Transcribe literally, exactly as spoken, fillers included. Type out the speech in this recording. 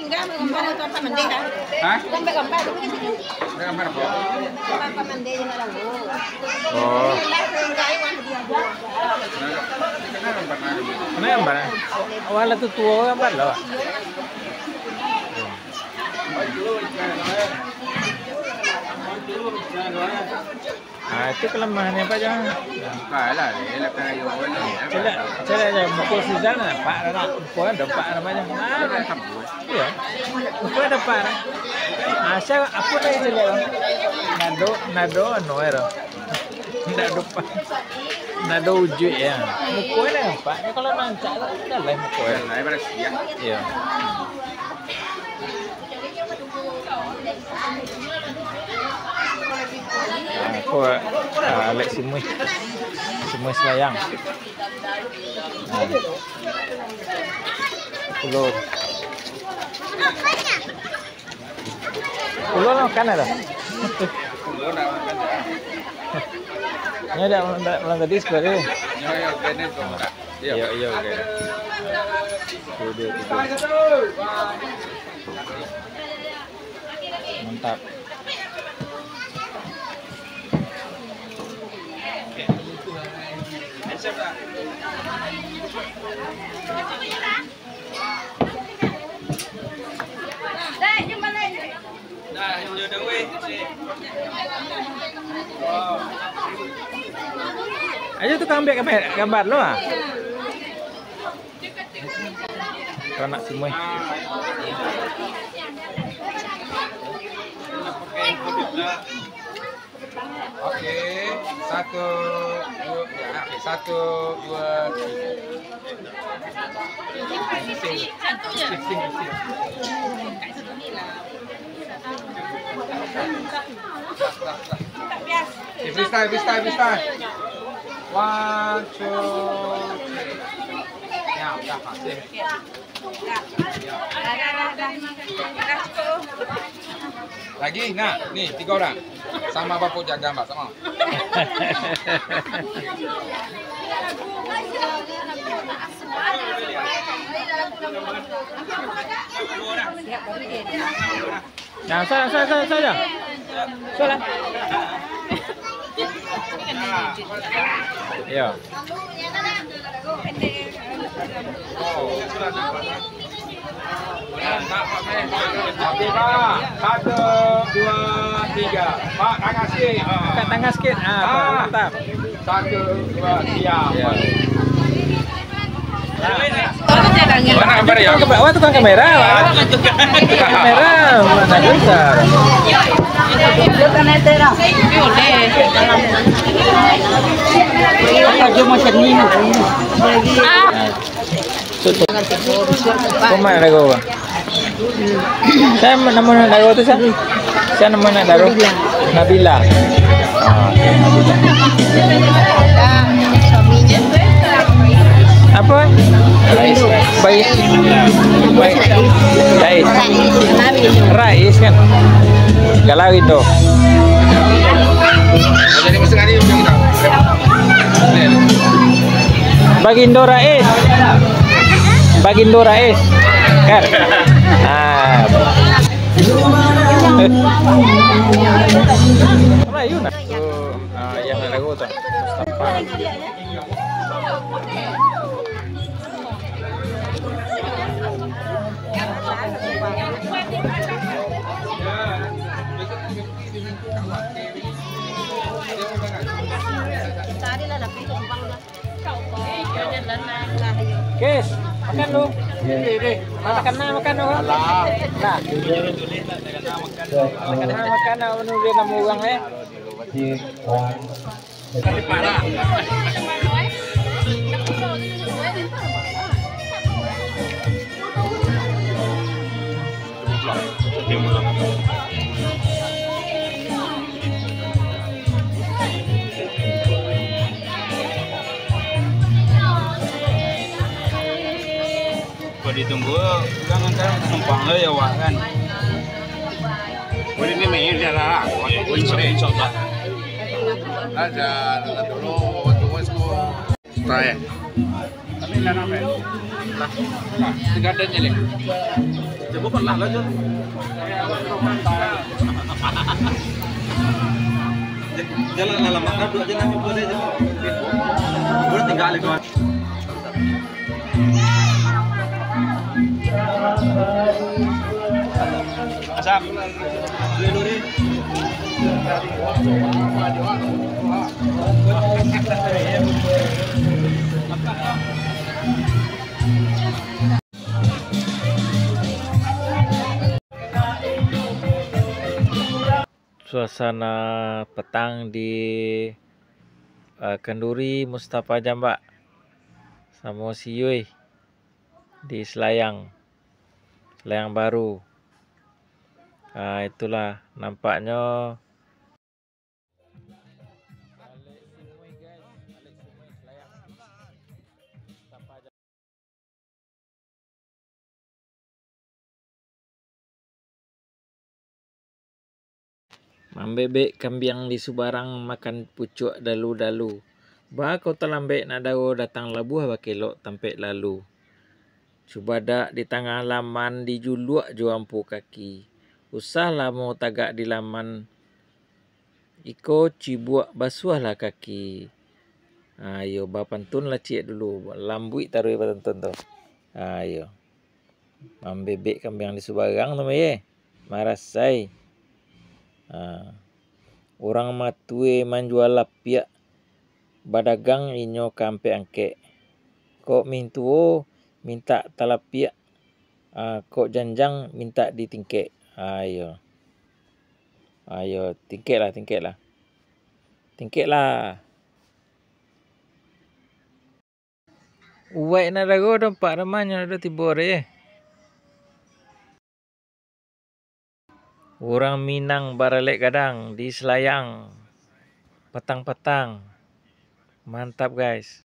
Enggak, ambil gambar atau apa mandi, kan? Hah? Kita ambil gambar dulu di sini. Ambil gambar apa? Apa mandi je nak tahu. Oh. Lah, enggak, Iwan, dia aja. Mana gambar? Mana gambar? Awak lah tu tua gambar lah. Ah, itu kelemahannya Pak Jang. Bukan lah, dia lah kan ayo boleh. Cek lah, cek lah, muka Suzan nampak dah nak. Muka kan nampak namanya. Ah, iya. Muka nampak dah. Ah, saya apa tadi cek lah. Nado, nado anu ya. Ndak ada pa-, ndak ada wujud ya. Muka dah nampak. Kalau nancak tu dah lah muka ya. Iya. Ah, ko, ah, alek simui. Simui selayang. Ah. Pulo. Pulo lah makan dah. Ini ada malam, malam tadi sekolah dia. Iya, iya, oke. Tuh, tuh, tuh, tuh. Mantap. Ayo tukang ambil gambar, gambar lo ah. Anak semua. Oke, satu, dua, ya, satu, dua, tiga. Sing, sing, sing. Oke, freestyle, freestyle, freestyle. One, two, three. Ya, udah, masih. Lagi, nah, nih, tiga orang. Sama Bapak jaga, Mbak, sama. Nah, salah, salah, salah, salah. Salah. Iya. Oke, Pak. Satu, dua, tiga. Pak, tangan sikit. Pak, tangan sikit. Ah, mantap. Satu, dua, tiga. Iya. Mana gambar ya? Wah, tukang kamera, wah. Tukang kamera, mana bisa? Kau mana lagu apa? Sia nama anak daro tu, sia? Sia nama anak daro? Nabila. Nabila. Ah, oke, Nabila. Apa? Rais. Baik. Baik. Rais. Rais kan? Galawi tu. Bagindo Rais. Bagindo Rais. Kan? Ah. Melayu nah. Ah, yang lagu tu. Mustafa. Kes, makan lu. Makan nah, makan lu. Alah. Nah. Makan nah, makan nah, anu dia nama orang, eh. Kalau ditunggu, kan, kan penumpang lo ya, Wak, kan? Boleh ni main dia lah. Insya Allah, insya Allah. Ada, ada dulu, waktu West Coast. Try. Tapi dah nampak. Lah, lah, tiga dan je, Lek. Jalan lah, lama kan, dua jalan, dua jalan. Udah tinggal itu. Asam. Suasana petang di, eh, Kenduri Mustafa Jambak samo si Yui di Selayang, Selayang Baru. Ah, itulah nampaknyo. Mambebek kambiang di subarang, makan pucuak dalu-dalu. Baa kok talambek nak daro, datang labuah bakelok tampek lalu. Cubadak di tangah laman, dijuluak jo ampu kaki. Usah lamo tagak di laman, iko cibuak basuahlah kaki. Ayo, bapantun lah ciek dulu, lambuik taruih bapantun tu. Ayo. Mambebek kambiang di subarang tu, ye. Marasai. Ha. Urang matue manjua lapiak, badagang inyo ka ampek-angkek. Kok mintuo mintak talapiak, ah, kok janjang mintak ditingkek. Ayo. Ayo, tingkek lah, tingkek lah. Tingkek lah. Uwaik nak daro dompak ramanyo ado tibo deh. Urang Minang baralek gadang di Selayang. Patang-patang. Mantap, guys.